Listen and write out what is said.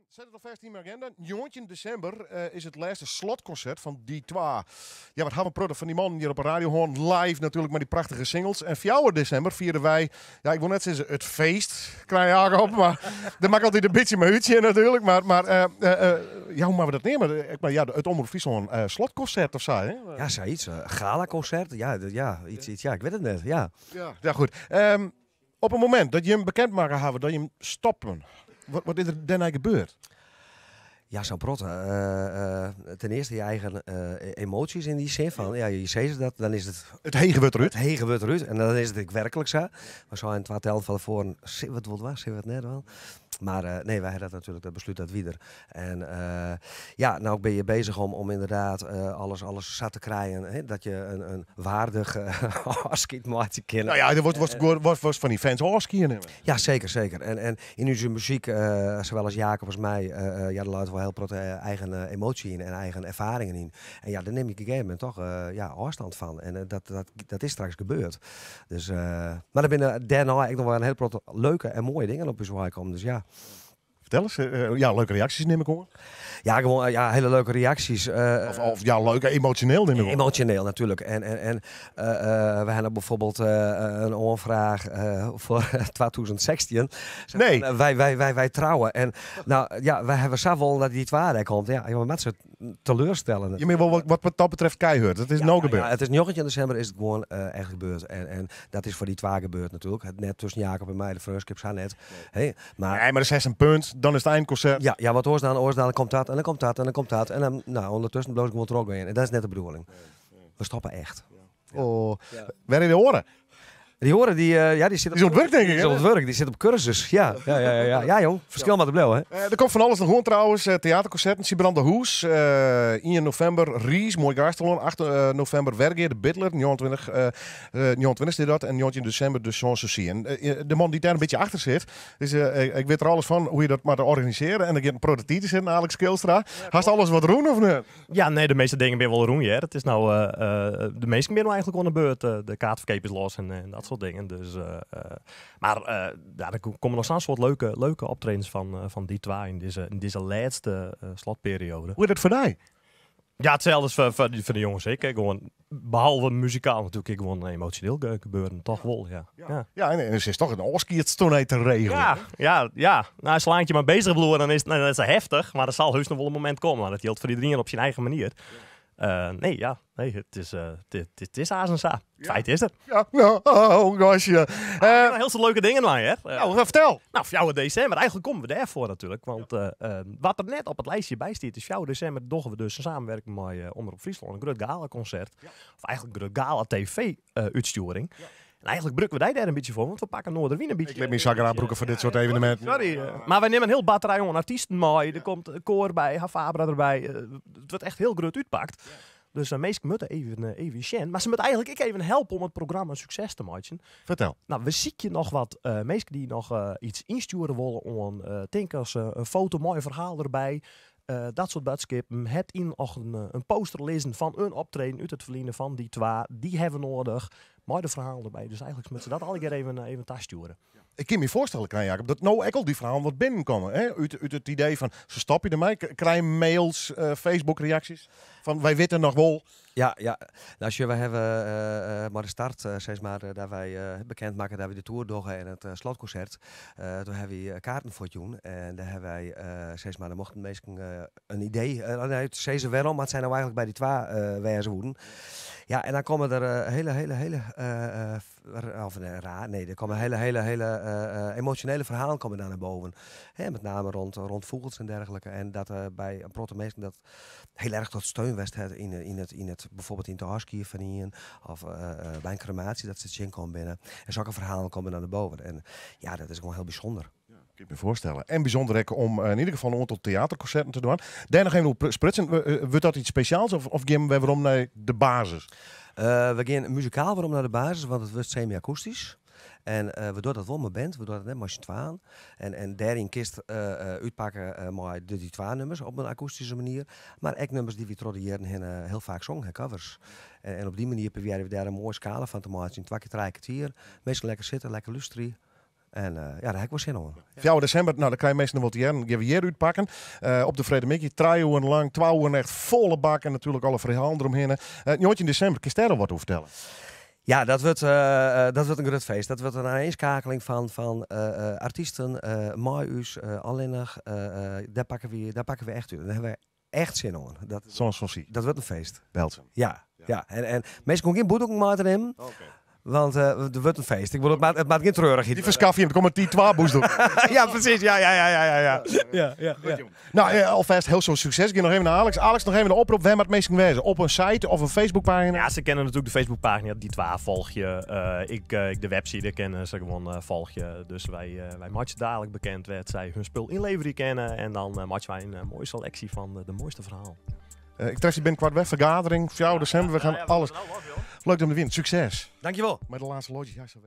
Set it alfêst yn myn agenda. 19 desimber is it lêste slotkonsert fan Die Twa. Ja, wat hawwe in protte fan dy mannen hjir op 'e radio hân, live natuerlik mei dy prachtige singles. En 4 desimber fiere wy, ja, ik wol net sizze it feest, Krijn Jacob, mar dêr moat ik altyd in bytsje mei útsjen natuerlik. Mar ja, hoe moatte we dat neame? Ik mar, ja, it Omrop Fryslân slotkonsert of sa, hè? Ja, sayts. Galakonsert, ja, ja, iets, ja, ik wit it net, ja. Ja, goed. Op it momint dat jim bekend makke hawwe dat jim stoppen, wat is der dêrnei gebeurd? Ja, sa'n protte. Ten earste je eigen emoties yn dy sin fan, ja, je sizze dat, dan is it... It hege wurdt derút. It hege wurdt derút en dan is it ek werklik sa. We seinen twa tellen fan tefoaren, sille we it wol dwaan, sille we it net dwaan? Mar nee, wy ha dat natuerlik, dat beslút dat wie der. En ja, no bin je bezich om ynderdaad alles, alles sa te krijen, hè, dat je in waardich ôfskied meitsje kinne. Nou ja, der wurdt fan dy fans ôfskie nimme. Ja, seker, seker. En yn ús muzyk, sawol as Jacob as my, ja, der leit wol hiel protte eigen emoasje yn en eigen erfaringen yn. En ja, dêr nim je op in gegeven momint toch, ja, ôfstân fan. En dat is straks gebeurd. Dus, mar der binne dêrnei ek noch wol in hiel protte leuke en moaie dingen op ús wei kommen. Dus ja. Fertel ris, ja, leuke reaksjes nim ik oan. Ja, gewoan, ja, hiele leuke reaksjes. Of ja, leuk, emosjoneel nim ik oan. Emosjoneel natuerlik. En we hawwe byfoarbyld in oanfraach foar 2016. Nee. Wy trouwe. En no, ja, wy hawwe sa wollen dat Die Twa dêr komt. Ja, we moatte se teleurstellen. Je binne wol wat dat betreft keihurd. It is no gebeurd. Ja, it is 19 desimber is it gewoan echt gebeurd. En dat is foar Die Twa gebeurd natuerlik. Net tusken Jacob en my, de freonskip sa net. Hey, mar, nee, mar der is in punt, dan is it einkonsert. Ja, ja, want oars dan, oars dan komt dat en dan komt dat en dan komt dat. En dan, no, ûndertusken bliuwst gewoan trochgean. En dat is net de bedoeling. We stoppe echt. Oh. Wêr is de oare? Dy oare, dy, ja, dy sit op, die is oan it wurk, tink ik. Dy is oan it wurk, dy sit op kursus. Ja, ja, ja, ja, ja, jong. Ferskil moat der bliuwe, hè. Der komt fan alles noch oan trouwens. Teaterkonserten, Sibrandahûs, 1 novimber, Riis, Moai Gaasterlân, 8 novimber, Wergea, de Bidler, 29, 29 is dat en 19 desimber de Sans Souci. En de man dy't dêr in bytsje achter sit, is, ik wit der alles fan hoe't je dat moatte organisearje. En der giet in protte tiid yn sitten, Alex Skilstra. Hast alles wat rûn of net? Ja, nee, de measte dingen binne wol rûn, hear. It is no, de minsken binne no eigentlik oan de beurt. De kaartferkeap is los en dat soart dingen. Dus, mar ja, der komme noch sa'n soad leuke, leuke optredens fan Die Twa yn dizze lêste slotperioade. Hoe is dat foar dy? Ja, itselde as foar de jonges ek. Gewoan, behalve muzikaal natuerlik ek gewoan emosjoneel gebeuren. Toch wol, ja. Ja, ja en it is toch in ôfskiedstoernee te regeljen. Ja, ja, ja. No, salang't je mar bezich bliuwe, dan is it, dan is it heftich. Mar der sil heus noch wol in momint komme. Mar dat jildt foar iderien op syn eigen manier. Nee, ja, nee, it is aanst sa. It feit is der. Ja, no, oh, gastje. Uh, hiel soad leuke dingen mei, hè? Nou, fertel. No, 4 desimber. Eigentlik komme we dêrfoar natuerlik. Want wat der net op it lijstje by stiet, is 4 desimber dogge we dus in samenwerking mei Omrop Fryslân in grut galakonsert. Ja. Of eigentlik in grut gala TV-útstjoering. Ja. En eigentlik brûke we dy dêr in bytsje foar, want we pakke Noardewyn in bytsje. Ik lit my sa graach brûke foar dit soart eveneminten. Sorry, mar wy nimme in hiel batterij oan artysten mei. Der komt in koar by, HaFaBra derby. It wurdt echt hiel grut útpakt. Dus de minsken moatte even sjen. Mar se moatte eigentlik ek even helpe om it programma in sukses te meitsjen. Fertel. No, we sykje noch wat minsken dy't noch iets ynstjoere wolle oan tink as in foto mei in ferhaal derby. Dat soart boadskippen. Het yn noch in poster lizzen fan in optreden út it ferline fan Die Twa. Dy hawwe we noadich. Mei de ferhalen derby. Dus eigentlik moatte se dat allegear even tastjoere. Ik kin my foarstelle, Krijn Jacob, dat no ek al dy ferhalen wat binnenkomme. Hè? Út it idee fan se stopje dermei, krije mails, Facebook reaksjes fan wy witte noch wol. Ja, ja. No, sjoch, wy hawwe mei de start, sis mar, dat wy bekend makke dat wy de toer dogge en it slotkonsert. Doe hawwe wy kaarten fuortjûn en dêr hawwe wy, sis mar, dan mochten minsken in idee, nee, sizze wêrom oft sy no eigentlik by Die Twa wêze woenen. Ja, en dan komme der hele, hele, hele of nee, raar, nee, der komme hele, hele, hele emosjonele ferhalen komme dan nei boven. Hè, met name rond fûgels en dergelijke. En dat by in protte minsken dat hiel erch tot steun west hat yn it, byfoarbyld yn it ôfskie fan ien of by in kremaasje dat se tsjinkommen binne. En sokke ferhalen komme dan nei boven. En ja, dat is gewoan hiel bysûnder. Kin ik my foarstelle. En bysûnder ek om yn ieder gefal in oantal teaterkonserten te dwaan. Dêr noch even oer sprutsen. Wurdt dat iets spesjaals of gean we werom nei de basis? We gean muzikaal werom nei de basis, want it wurdt semi-akoestysk. En we dogge dat wol mei band, we dogge dat net mei syn twaen. En dêryn kinst útpakke mei de Die Twa nummers op in akoestyske manier. Mar ek nummers dy't wy troch de jierren hinne hiel faak songen ha, covers. En op dy manier probearje we dêr in moaie skala fan te meitsjen. Twa kear trije kertier. Minsken lekker sitte, lekker lústerje. En ja, dêr ha ik wol sin oan. 4 desimber, nou, dan krije minsken noch wol te hearren. Gean we hjir útpakken. Op de Frede Middei, 3 oeren lang, 2 oeren echt folle bak en natuerlik alle ferhalen deromhinne. 19 desimber, kinst dêr al wat oer fertelle? Ja, dat wurdt in grut feest. Dat wurdt in oanienskeakeling fan artysten, mei ús, allinnich. Dêr pakke we echt út. Dêr hawwe we echt sin oan. Sans Souci. Dat wurdt in feest. Beltsum. Ja. En minsken hoege gjin bûtdoeken mei te nimmen. Want der wurdt in feest. Ik bedoel, it moat gjin treurichheid Dy ferskafje jim, der komme Die Twa bûsdoeken. Ja, presys. Ja. Nou, alfêst hiel soad sukses. Ik gean noch even nei Alex. Alex, noch even in oprop. Wêr moat minsken wêze? Op in site of in Facebookpagina? Ja, se kinne natuerlik de Facebookpagina Die Twa folgje. Ik de webside kinne se gewoan folgje. Dus wy meitsje dalik bekend wêr't sy hun spul ynleverje kinne. En dan meitsje wy in moaie seleksje fan de moaiste ferhalen. Ik tref dy binnenkoart wer. Fergadering, 4 desimber. We gean alles. Leuk om te winnen. Sukses. Dankjewol. Mei de lêste lodge. Ja, sa.